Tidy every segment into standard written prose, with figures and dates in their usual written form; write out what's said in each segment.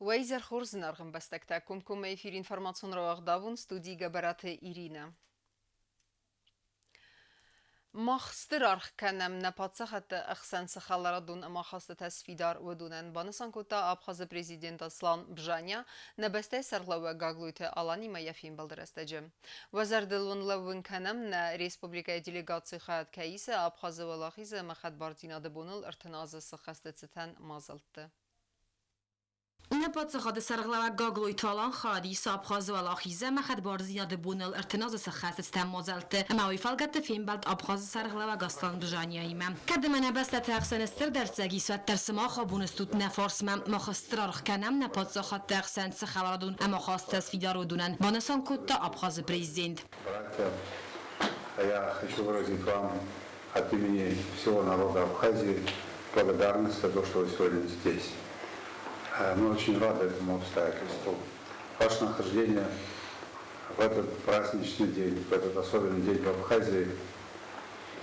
Уӕ изӕр хорз, зынаргъ ӕмбӕстӕгтӕ! Комкоммӕ эфир информацион рауагъд абон студийы Гӕбӕраты Иринӕ. Мах стыр аргъ кӕнӕм нӕ паддзахадты ӕхсӕн цы хӕларадон ӕмахастытӕ сфидар, уыдонӕн, банысан кодта Абхазы президент Аслан Бжаня нӕ бӕстӕйы сӕргълӕууӕг Гаглойты Аланимӕ йӕ фембӕлды рӕстӕджы. Уӕ зӕрдыл уын лӕууын кӕнӕм, нӕ республикӕйы делегацийы хайад кӕй исы Абхазы Уӕлахизы ӕмӕ хӕдбардзинады боныл 30 азы сыххӕсты цытӕн мадзӕлтты. Нӕ паддзахады сӕргълӕууӕг Гаглойты Алан хайад исы Абхазы Уӕлахизы ӕмӕ хӕдбардзинады боныл 30 азы сӕххӕст цытӕн мадзӕлтты ӕмӕ уый фӕлгӕтты фембӕлд Абхазы сӕргълӕууӕг Аслан Бжанияимӕ. Кӕд ӕмӕ нӕ бӕстӕты ӕхсӕн стыр дӕрддзӕг ис, уӕддӕр сымах абон стут нӕ фарсмӕ, мах стыр аргъ кӕнӕм нӕ паддзахадты ӕхсӕн цы хӕларадон ӕмахастытӕ сфидар, уыдонӕн, банысан кодта Абхазы президент. Братья, я хочу выразить вам от имени всего народа Абхазии благодарность за то, что вы сегодня здесь. Мы очень рады этому обстоятельству. Ваше нахождение в этот праздничный день, в этот особенный день в Абхазии,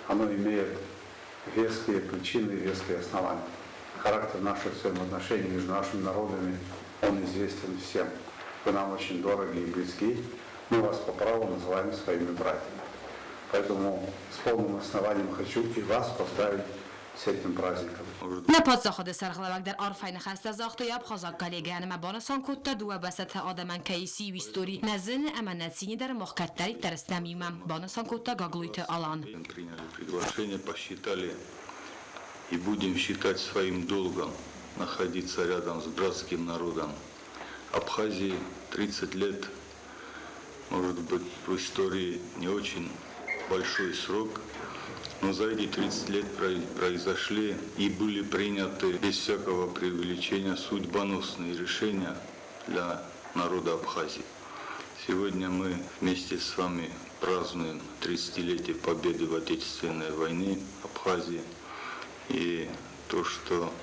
оно имеет веские причины, веские основания. Характер наших взаимоотношений между нашими народами, он известен всем. Вы нам очень дороги и близки. Мы вас по праву называем своими братьями. Поэтому с полным основанием хочу и вас поздравить с этим праздником. Нӕ паддзахады сӕргълӕууӕг дӕр арфӕйы ныхӕстӕ загътой абхазаг коллегӕйӕн ӕмӕ банысан кодта, дыууӕ бӕстӕты адӕмӕн кӕй ис иу истори, нӕ зыны ӕмӕ нӕ цины дӕр мах кӕддӕриддӕр стӕм иумӕ, банысан кодта Гаглойты Алан. Приняли приглашение, посчитали и будем считать своим долгом находиться рядом с братским народом Абхазии. 30 лет, может быть, в истории не очень большой срок, но за эти 30 лет произошли и были приняты без всякого преувеличения судьбоносные решения для народа Абхазии. Сегодня мы вместе с вами празднуем 30-летие победы в Отечественной войне Абхазии. И то, что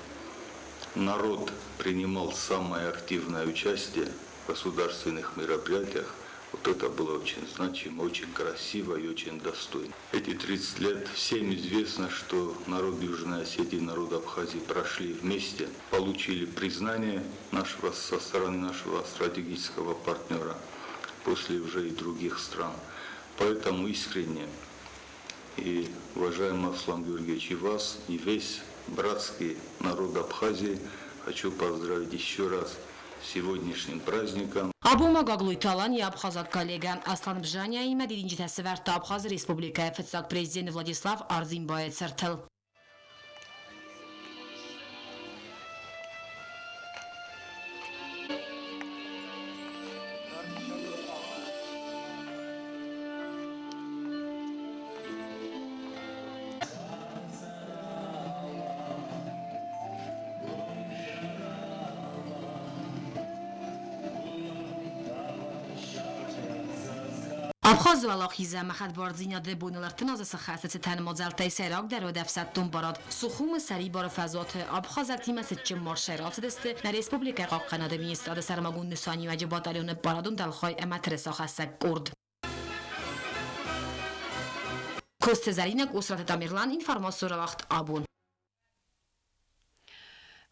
народ принимал самое активное участие в государственных мероприятиях, вот это было очень значимо, очень красиво и очень достойно. Эти 30 лет всем известно, что народ Южной Осетии и народ Абхазии прошли вместе, получили признание нашего, со стороны нашего стратегического партнера, после уже и других стран. Поэтому искренне и, уважаемый Аслан Георгиевич, и вас, и весь братский народ Абхазии хочу поздравить еще раз с сегодняшним праздником. Абон ма Гаглойты Алан йӕ абхазаг коллегӕ Аслан Бжанияимӕ дидинджытӕ сӕвӕрдта Абхазы Республикӕйы фыццаг президент Владислав Ардзинбайы цыртыл. Абхазы Уӕлахизы ӕмӕ хӕдбардзинады боныл 30 азы сыххӕсты цытӕн мадзӕлттӕй сӕйрагдӕр уыд ӕфсӕддон барад. Сухумы сӕрибары фӕзуаты абхазӕгтимӕ цытджын маршӕй рацыдысты нӕ республикӕйы хъахъхъӕнады министрады сӕрмагонд нысаниуӕджы батальоны парадон дӕлхай ӕмӕ тырысахӕссӕг къорд. Косты Зӕринӕ, Къусраты Тамерлан, информацион рауагъд абон.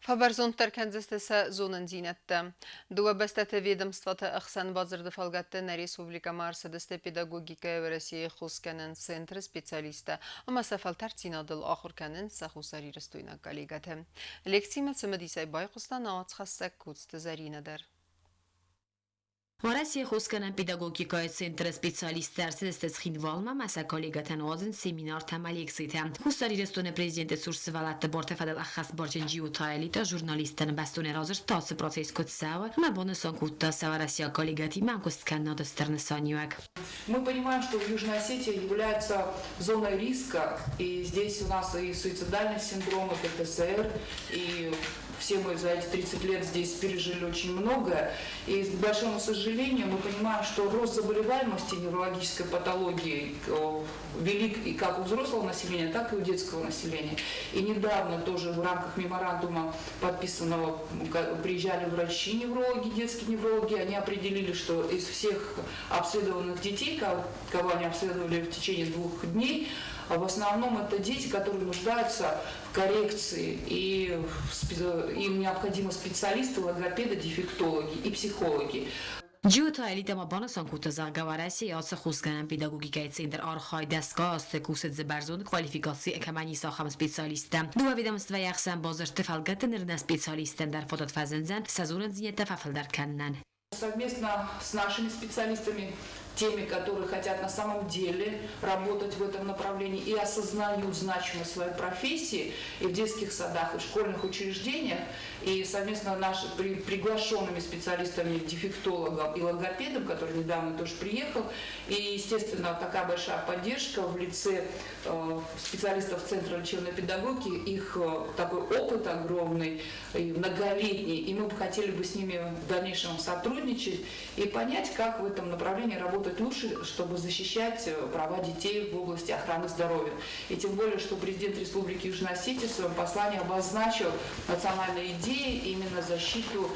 Фӕбӕрзонддӕр кӕндзысты сӕ зонындзинӕдтӕ. Дыууӕ бӕстӕты ведомствоты ӕхсӕн бадзырды фӕлгӕтты нӕ республикӕмӕ ӕрцыдысты педагогикӕйы Уӕрӕсейы хосгӕнӕн центры специалисттӕ ӕмӕ сӕ фӕлтӕрддзинадыл ахуыр кӕнынц сӕ хуссарирыстойнаг коллегӕтӕ. Лекцимӕ цымыдисӕй байхъуыста науӕдзхӕссӕг Коцты Зӕринӕ дӕр. Уӕрӕсейы хосгӕнӕн педагогикӕйы центры специалисттӕ ӕрцыдысты Цхинвалмӕ ӕмӕ сӕ коллегӕтӕн уадзынц семинартӕ ӕмӕ лекцитӕ. Хуссар Ирыстоны президенты цур сывӕллӕтты барты фӕдыл ӕххӕстбарджын Джиоты Аэлитӕ журналисттӕн бӕстонӕй радзырдта, ацы процесс куыд цӕуы ӕмӕ банысан кодта сӕ уӕрӕсейаг коллегӕтимӕ ӕмкуыст кӕнынады стыр нысаниуӕг. Мы понимаем, что Южная Осетия является зоной риска, и здесь у нас и суицидальный синдром, и ПТСР, и все мы за эти 30 лет здесь пережили очень многое. И, к большому сожалению, мы понимаем, что рост заболеваемости неврологической патологии велик и как у взрослого населения, так и у детского населения. И недавно тоже в рамках меморандума подписанного приезжали врачи, неврологи, детские неврологи, они определили, что из всех обследованных детей, кого они обследовали в течение 2 дней, В основном это дети, которые нуждаются в коррекции, и им необходимы специалисты, логопеды, дефектологи и психологи. Джиоты Аэлитӕ ма банысан кодта, зӕгъгӕ, Уӕрӕсейы ацы хосгӕнӕн педагогикӕйы центр архайы дӕсгай азты, кусы дзы бӕрзонд квалификаци кӕмӕн ис, ахӕм специалисттӕ. Дыууӕ ведомствӕйы ӕхсӕн бадзырдты фӕлгӕтты ныр нӕ специалисттӕн дӕр фадат фӕзындзӕн сӕ зонындзинӕдтӕ фӕфылдӕр кӕнынӕн. Совместно с нашими специалистами, теми, которые хотят на самом деле работать в этом направлении и осознают значимость своей профессии и в детских садах, и в школьных учреждениях, и совместно наши при, приглашенными специалистами, дефектологом и логопедом, который недавно тоже приехал, и, естественно, такая большая поддержка в лице специалистов Центра лечебной педагогики, их такой опыт огромный и многолетний, и мы бы хотели бы с ними в дальнейшем сотрудничать и понять, как в этом направлении работать лучше, чтобы защищать права детей в области охраны здоровья. И тем более, что президент Республики Южная Осетия в своем послании обозначил национальные идеи именно защиту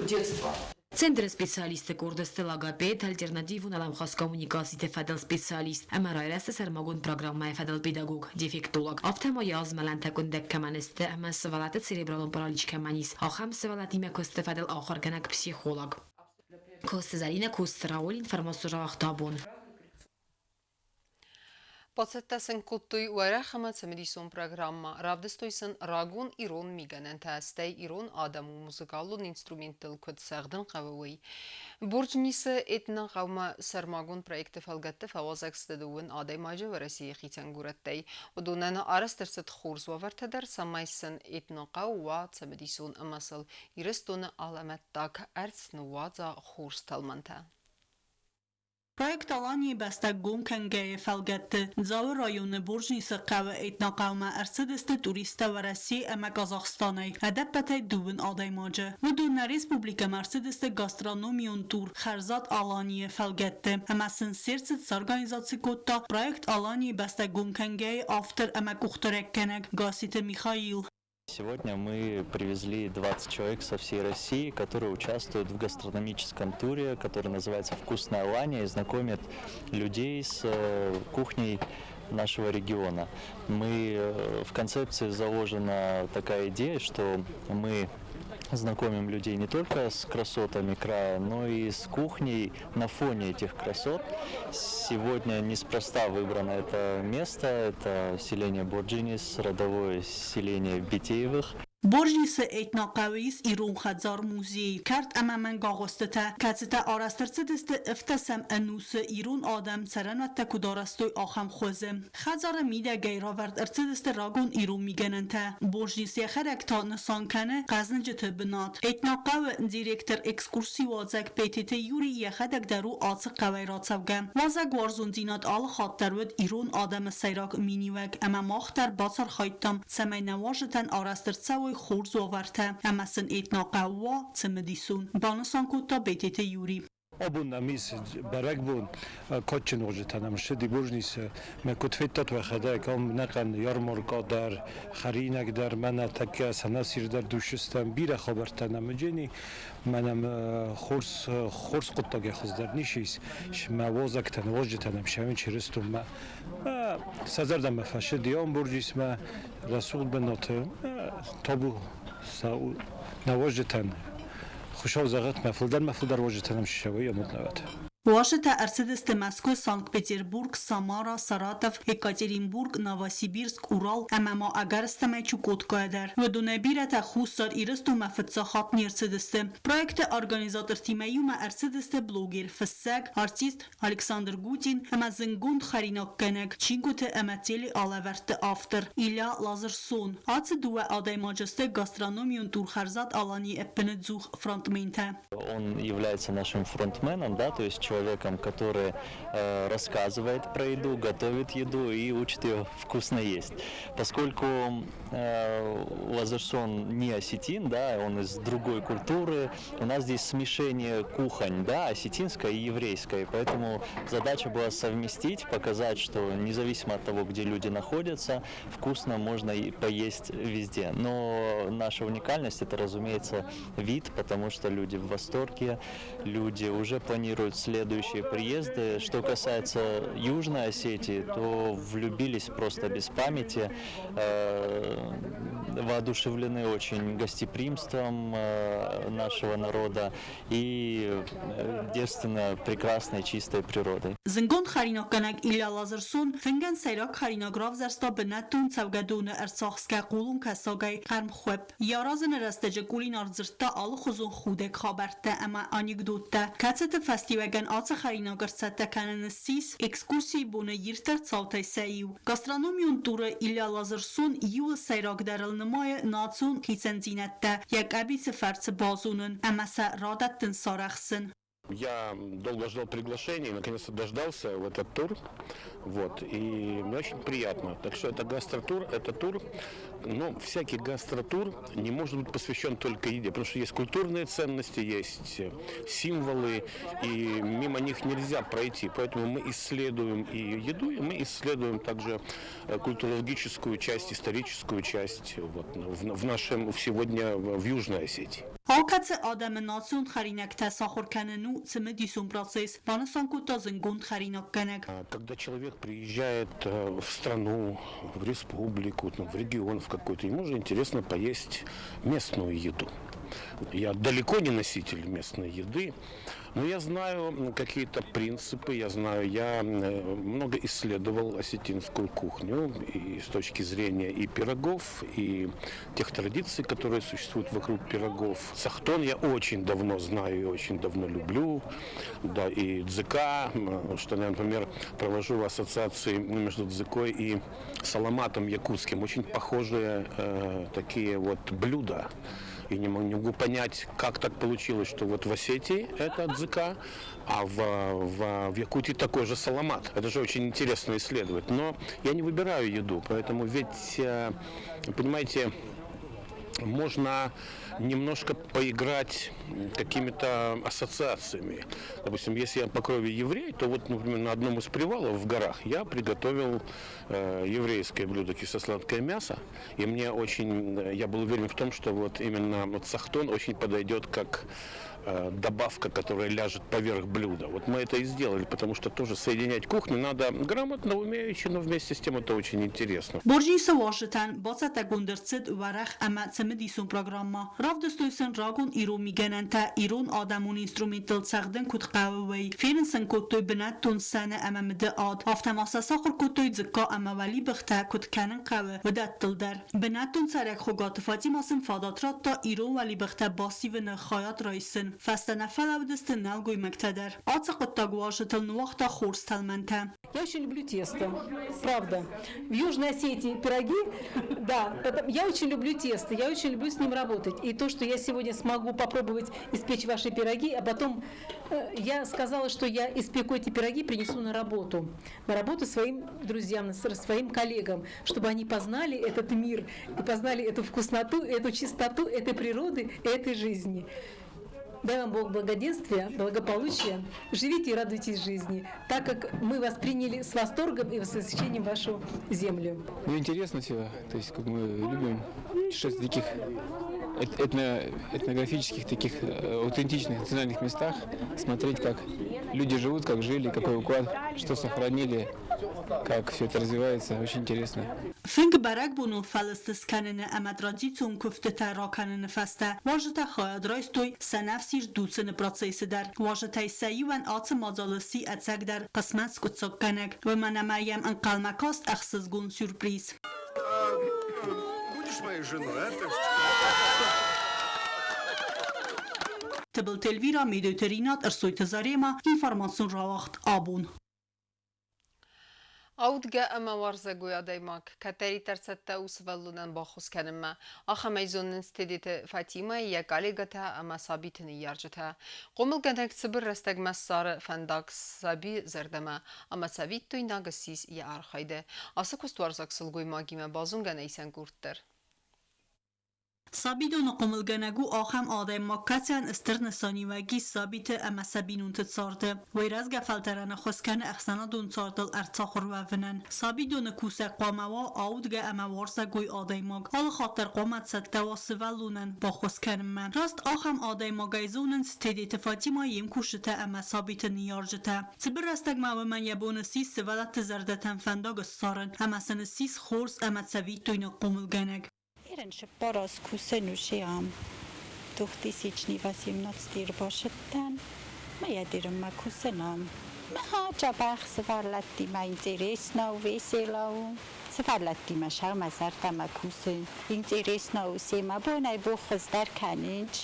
детства. Центры специалистты къорды сты логопед, альтернативон уӕлӕмхас коммуникациты фӕдыл специалист ӕмӕ райрӕзты сӕрмагонд программӕйы фӕдыл педагог, дефектолог. Афтӕ ма йӕ азмӕлӕнтӕ къуындӕг кӕмӕн сты ӕмӕ сывӕллӕтты церебралон паралич кӕмӕн ис, ахӕм сывӕллӕттимӕ куысты фӕдыл ахуыргӕнӕг психолог. Коцты Зӕлинӕ, Коцты Рауль, информацион рауагъд абон. Бацӕттӕ сын кодтой уӕрӕх ӕмӕ цымыдисон программӕ, равдыстой сын рагон ирон мигӕнӕнтӕ, стӕй ирон адӕмы музыкалон инструменттыл куыд цӕгъдын хъӕуы, уый. Бурджнисы этнохъӕумӕ сӕрмагонд проекты фӕлгӕтты фӕуазӕг сты дыууын адӕймаджы Уӕрӕсейы хицӕн горӕттӕй. Уыдонӕн арӕзт ӕрцыд хорз уавӕртӕ дӕр, цӕмӕй сын этнохъӕу уа цымыдисон ӕмӕ сыл Ирыстоны алӕмӕттаг ӕрдз ныууадза хорз тӕлмӕнтӕ. Проект Аланийы бӕстӕ гом кӕнгӕйы фӕлгӕтты Дзауы районы Борджнисы хъӕуы этнохъӕумӕ ӕрцыдысты туристтӕ Уӕрӕсе ӕмӕ Казахстанӕй, ӕдӕппӕтӕй дыууын адӕймаджы. Уыдон нӕ республикӕмӕ ӕрцыдысты гастрономион тур Хӕрзад Аланийы фӕлгӕтты ӕмӕ сын се рцыд сорганизаци кодта проект Аланийы бӕстӕ гом кӕнгӕйы автор ӕмӕ къухдарӕггӕнӕг Гасситы Михаил. Сегодня мы привезли 20 человек со всей России, которые участвуют в гастрономическом туре, который называется «Вкусная Алания» и знакомит людей с кухней нашего региона. Мы в концепции заложена такая идея, что мы знакомим людей не только с красотами края, но и с кухней на фоне этих красот. Сегодня неспроста выбрано это место, это селение Борджинис, родовое селение Битеевых. Борджнисы этнохъӕуы ис ирон хӕдзар-музей, кӕрт ӕмӕ мӕнгагъуыстытӕ, кӕцытӕ арӕзт ӕрцыдысты ӕвддӕсӕм ӕнусы ирон адӕм цӕрӕнуӕттӕ куыд арӕзтой, ахӕм хуызы. Хӕдзары мидӕгӕй равӕрд ӕрцыдысты рагон ирон мигӕнӕнтӕ. Борджнис йӕхӕдӕг та нысан кӕны хъӕзныджыты бынат. Этнохъӕуы директор экскурсиуадзӕг Петиты Юрий йӕхӕдӕг дӕр у ацы хъӕуӕй рацӕугӕ. Уазӕгуарзондзинад алы хатт дӕр уыд ирон адӕмы сӕйраг миниуӕг ӕмӕ мах дӕр бацархайдтам, цӕмӕй нӕ уазджытӕн арӕзт ӕрцӕуой хорз уавӕртӕ ӕмӕ сын этнохъӕу уа цымыдисон, банысан кодта Бететы Юрий. Абон нӕм ис бӕрӕгбон, кадджын уазджытӕ нӕм ссыди Божнисы. Мӕ куыд федтат уӕхӕдӕг, ам нӕхъӕн ярмаркӕ дӕр, хӕринаг дӕр, мӕнӕ тӕккӕ сӕнӕфсир дӕр дусыстӕм, бирӕ хабӕрттӕ нӕм уыджени. Мӕнӕ хорз, хорз хъуыддагӕй хуыздӕр ницы ис. Мӕ уазӕгтӕн, уазджытӕ нӕм сӕуын Чырыстонмӕ. Сӕ зӕрдӕмӕ фӕцыди ам Борджисмӕ, рӕсугъд бынаты табу сӕ нӕ уазджытӕн. Хуыцау зӕгъӕд, мӕ фылдӕр-мӕ фылдӕр уазджытӕ нӕм ссӕуой ӕмуд нӕуӕд. Уазджытӕ ӕрцыдысты Мӕскуы, Санкт-Петербург, Самара, Саратов, Екатеринбург, Новосибирск, Урал ӕмӕ ма ӕгӕрыстӕмӕй Чукоткӕйӕ дӕр. Уыдонӕй бирӕтӕ Хуссар Ирыстонмӕ фыццаг хатт не рцыдысты. Проекты организатортимӕ иумӕ ӕрцыдысты блогер, фыссӕг, артист Александр Гутин ӕмӕ зындгонд хӕринаггӕнӕг, чингуыты ӕмӕ телеалӕвӕрдты автор Илья Лазарсон. Ацы дыууӕ адӕймаджы сты гастрономион тур Хӕрзад Аланийы ӕппынӕдзух фронтментӕ. Он является нашим фронтменом, да, то есть человеком, который рассказывает про еду, готовит еду и учит ее вкусно есть. Поскольку Лазарсон не осетин, да, он из другой культуры, у нас здесь смешение кухонь, да, осетинской и еврейской, поэтому задача была совместить, показать, что независимо от того, где люди находятся, вкусно можно и поесть везде. Но наша уникальность это, разумеется, вид, потому что люди в восторге, люди уже планируют следующий Следующие приезды. Что касается Южной Осетии, то влюбились просто без памяти, воодушевлены очень гостеприимством нашего народа и девственно прекрасной чистой природой. Зындгонд хӕринаггӕнӕг Илья Лазарсон фынгӕн сӕйраг хӕринаг равзӕрста бынӕттон цӕугӕдоны ӕрцахсгӕ хъулон кӕсагӕй хъӕрмхуыпп. Йӕ аразыны рӕстӕджы кулинар дзырдта алыхуызон худӕг хабӕрттӕ ӕмӕ анекдоттӕ, кӕцыты фӕстиуӕгӕн ацы хӕринаг ӕрцӕттӕ кӕнын ссис экскурсийы боны ирддӕр цаутӕй сӕ иу. Гастрономион туры Илья Лазарсон иуыл сӕйрагдӕрыл нымайы национ хицӕндзинӕдтӕ йӕ къӕбицы фӕрцы базонын ӕмӕ сӕ радӕттын сарӕхсын. Я долго ждал приглашения, наконец-то дождался в этот тур. Вот, и мне очень приятно. Так что это гастротур, это тур. Но всякий гастротур не может быть посвящен только еде, потому что есть культурные ценности, есть символы, и мимо них нельзя пройти. Поэтому мы исследуем и еду, и мы исследуем также культурологическую часть, историческую часть вот, в нашем сегодня в Южной Осетии. Алкӕцы адӕмы национ хӕринӕгтӕ сахуыр кӕнын у цымыдисон процесс, банысан кодта зындгонд хӕринаггӕнӕг. Когда человек приезжает в страну, в республику, в регион в какой-то, ему же интересно поесть местную еду. Я далеко не носитель местной еды, но я знаю какие-то принципы, я знаю, я много исследовал осетинскую кухню и с точки зрения и пирогов, и тех традиций, которые существуют вокруг пирогов. Цахтон я очень давно знаю и очень давно люблю, да, и дзыка, что я, например, провожу ассоциации между дзыкой и саламатом якутским, очень похожие такие вот блюда. И не могу понять, как так получилось, что вот в Осетии это дзыка, а в Якутии такой же саламат. Это же очень интересно исследовать. Но я не выбираю еду, поэтому ведь, понимаете, можно немножко поиграть какими-то ассоциациями. Допустим, если я по крови еврей, то вот, например, на одном из привалов в горах я приготовил еврейское блюдо кисло-сладкое мясо, и я был уверен в том, что вот именно вот цахтон очень подойдет как добавка, которая ляжет поверх блюда. Вот мы это и сделали, потому что тоже соединять кухню надо грамотно, умеючи, но вместе с тем это очень интересно. Борджисы уазджытӕн бацӕттӕгонд ӕрцыд уӕрӕх ӕмӕ цымыдисон программӕ. Равдыстой сын рагон ирон мигӕнӕнтӕ, ирон адӕмон инструменттыл цӕгъдын куыд хъӕуы, уый. Фенын сын кодтой бынӕттон сӕны ӕмӕ мыды ад. Афтӕ ма сӕ сахуыр кодтой дзыкка ӕмӕ уӕлибӕхтӕ куыд кӕнын хъӕуы, уыдӕттыл дӕр. Бынӕттон цӕрӕг Хуыгаты Фатимӕ сын фадат радта ирон уӕлибӕхтӕ басивыны хайад райсын. Фӕстӕ нӕ фӕлӕудысты нӕлгоймӕгтӕ дӕр. Ацы хъуыддаг уазджытыл ныуагъта хорз тӕлмӕнтӕ. Я очень люблю тесто, правда. В Южной Осетии пироги, да, я очень люблю тесто, я очень люблю с ним работать. И то, что я сегодня смогу попробовать испечь ваши пироги, а потом я сказала, что я испеку эти пироги, принесу на работу. На работу своим друзьям, своим коллегам, чтобы они познали этот мир, и познали эту вкусноту, эту чистоту этой природы, этой жизни. Дай вам Бог благоденствия, благополучия. Живите и радуйтесь жизни, так как мы вас приняли с восторгом и с восхищением вашу землю. Ну, интересно все. То есть, как мы любим путешествовать в таких этнографических, таких аутентичных национальных местах, смотреть, как люди живут, как жили, какой уклад, что сохранили, как все это развивается. Очень интересно. Фынг бӕрӕгбонон фӕлыст скӕныны ӕмӕ традицион куывдтытӕ ракӕныны фӕстӕ уазджытӕ хайад райстой сӕнӕфсир дуцыны процессы дӕр. Уазджытӕй сӕ иуӕн ацы мадзалы сси ӕцӕгдӕр хъысмӕт скъуыддзаггӕнӕг, уымӕн ӕмӕ йӕм ӕнхъӕлмӕ каст ӕхсызгон сюрприз. Будешь моей женой, а? Тыбылты Эльвира, Медеуты Ринат, Ӕрсойты Заремӕ, информацион рауагъд «Абон». Аудгӕ ӕмӕ уарзӕгой адӕймаг кӕддӕриддӕр цӕттӕ у сывӕллонӕн баххуыс кӕнынмӕ. Ахӕмӕй зонынц Тедеты Фатимӕ, йӕ коллегӕтӕ ӕмӕ сабиты ныййарджытӕ. Хъомылгӕнӕг цыбыр рӕстӕгмӕ ссары фӕндаг сабийы зӕрдӕмӕ ӕмӕ цӕвиттойнаг ссис йӕ архайды. Ацы куыстуарзаг сылгоймагимӕ базонгӕ нӕй сӕнгурддӕр. Сабидоны хъомылгӕнӕг у ахӕм адӕймаг, кӕцыйӕн стыр нысаниуӕг ис сабиты ӕмӕ сӕ бинонты царды. Уый рӕзгӕ фӕлтӕрӕн ӕххуыс кӕны ӕхсӕнадон цардыл ӕрцахуыр уӕвынӕн. Сабидоны кусӕг хъуамӕ уа аудгӕ ӕмӕ уарзӕгой адӕймаг. Алы хатт дӕр хъуамӕ цӕттӕ уа сывӕллонӕн баххуыс кӕнынмӕ. Раст ахӕм адӕймагӕй зонынц Тедеты Фатимӕ йе мкусджытӕ ӕмӕ сабиты ныййарджытӕ. Цыбыр рӕстӕгмӕ уымӕн йӕ бон ссис сывӕллӕтты зӕрдӕтӕм фӕндаг ссарын ӕмӕ сын ссис хорз ӕмӕ цӕвиттойнаг хъомылгӕнӕг. Цыппар аз кусӕн усе ам. 2018 ӕрбацыдтӕн, ма йӕ дӕр ма кусӕн ам. Мӕ дзӕбӕх сывӕллӕттимӕ интересно у, весело у. Сывӕллӕттимӕ сӕумӕ зӕрдӕмӕ кусын. Интересно у семӕ бонӕй-бон хуыздӕр кӕнынц.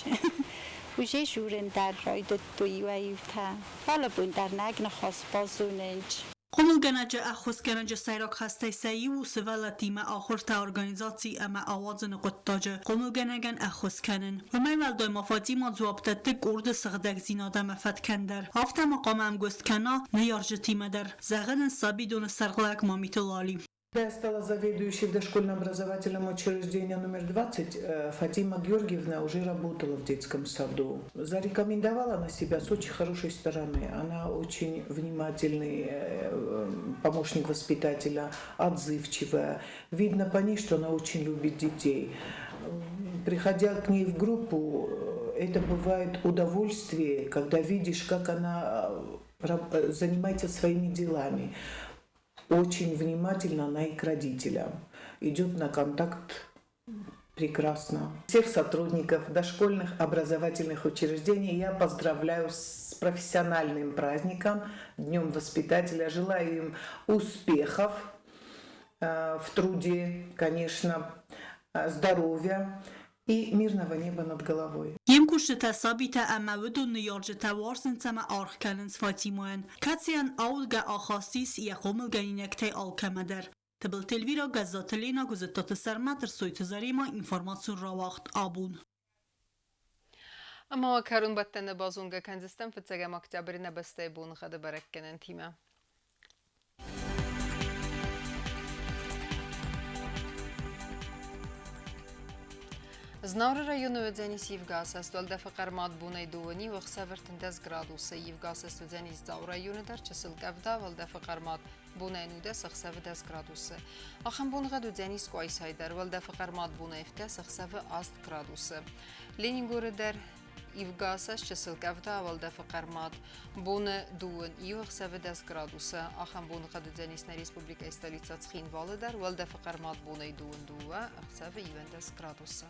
Уже журын дӕр райдыдтой иуӕй-иутӕ. Фӕлӕ бон дӕр нӕг ныхас базонынц. Хъомылгӕнӕджы ӕххуысгӕнӕджы сӕйраг хӕстӕй сӕ иу у сывӕллӕттимӕ ахуыртӕ организаци ӕмӕ ауадзыны хъуыддаджы хъомылгӕнӕгӕн ӕххуыс кӕнын. Уымӕй уӕлдай ма Фатимӕ дзуапп дӕтты къорды сыгъдӕгдзинад ӕмӕ фӕткӕн дӕр. Афтӕ ма хъуамӕ ӕмгуыст кӕна ныййарджытимӕ дӕр, зӕгъы нын сабидоны сӕргълӕг Мамиты Лали. Я стала заведующей в дошкольном образовательном учреждении номер 20. Фатима Георгиевна уже работала в детском саду. Зарекомендовала она себя с очень хорошей стороны. Она очень внимательный помощник воспитателя, отзывчивая. Видно по ней, что она очень любит детей. Приходя к ней в группу, это бывает удовольствие, когда видишь, как она занимается своими делами. Очень внимательно она и к родителям. Идет на контакт прекрасно. Всех сотрудников дошкольных образовательных учреждений я поздравляю с профессиональным праздником, Днем воспитателя. Желаю им успехов в труде, конечно, здоровья и мирного неба над головой. Йе мкусджытӕ сабитӕ ӕмӕ уыдон ныййарджытӕ уарзынц ӕмӕ аргъ кӕнынц Фатимӕйӕн, кӕцыйӕн аудгӕ ахаст ис йӕ хъомылгӕнинӕгтӕй алкӕмӕ дӕр. Тыбылты Эльвира, Гӕззаты Лена, Гуызыттаты Сӕрмӕт, Ӕрсойты Заремӕ, информацион рауагъд абон. Ӕмӕ уӕ кӕронбӕттӕны базонгӕ кӕндзыстӕм фыццӕгӕм октябры нӕ бӕстӕйы боныгъӕды бӕрӕггӕнӕнтимӕ. Знауыры районы уыдзӕнис ивгӕ-асӕст уӕлдӕфы хъӕрмад бонӕй дыууӕ ӕхсӕв 13 градусы. Ивгӕ-асӕст уыдзӕнис Дзауы районы дӕр чысыл къӕвда, уӕлдӕфы хъӕрмад бонӕй 19 ӕхсӕвы 10 градусы. Ахӕм боныгъӕд уыдзӕнис Къуайсайы дӕр, уӕлдӕфы хъӕрмад бонӕй 7 ӕхсӕвы 8 градусы. Ленингоры дӕр ивгӕ-асӕст чысыл къӕвда, уӕлдӕфы хъӕрмад боны дыууын иу ӕхсӕвы 10 градусы. Ахӕм боныгъӕд уыдзӕнис нӕ республикӕйы столицӕ Цхинвалы дӕр, уӕлдӕфы хъӕрмад бонӕй 22 ӕхсӕвы 11 градусы.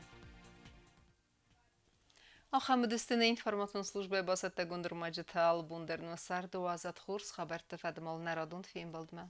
Ахӕм уыдысты нӕ информацион службӕйы бацӕттӕгонд ӕрмӕджытӕ. Алыбон дӕр нӕ царды уадзӕд хорз хабӕртты фӕдыл нӕ радон фембӕлдмӕ.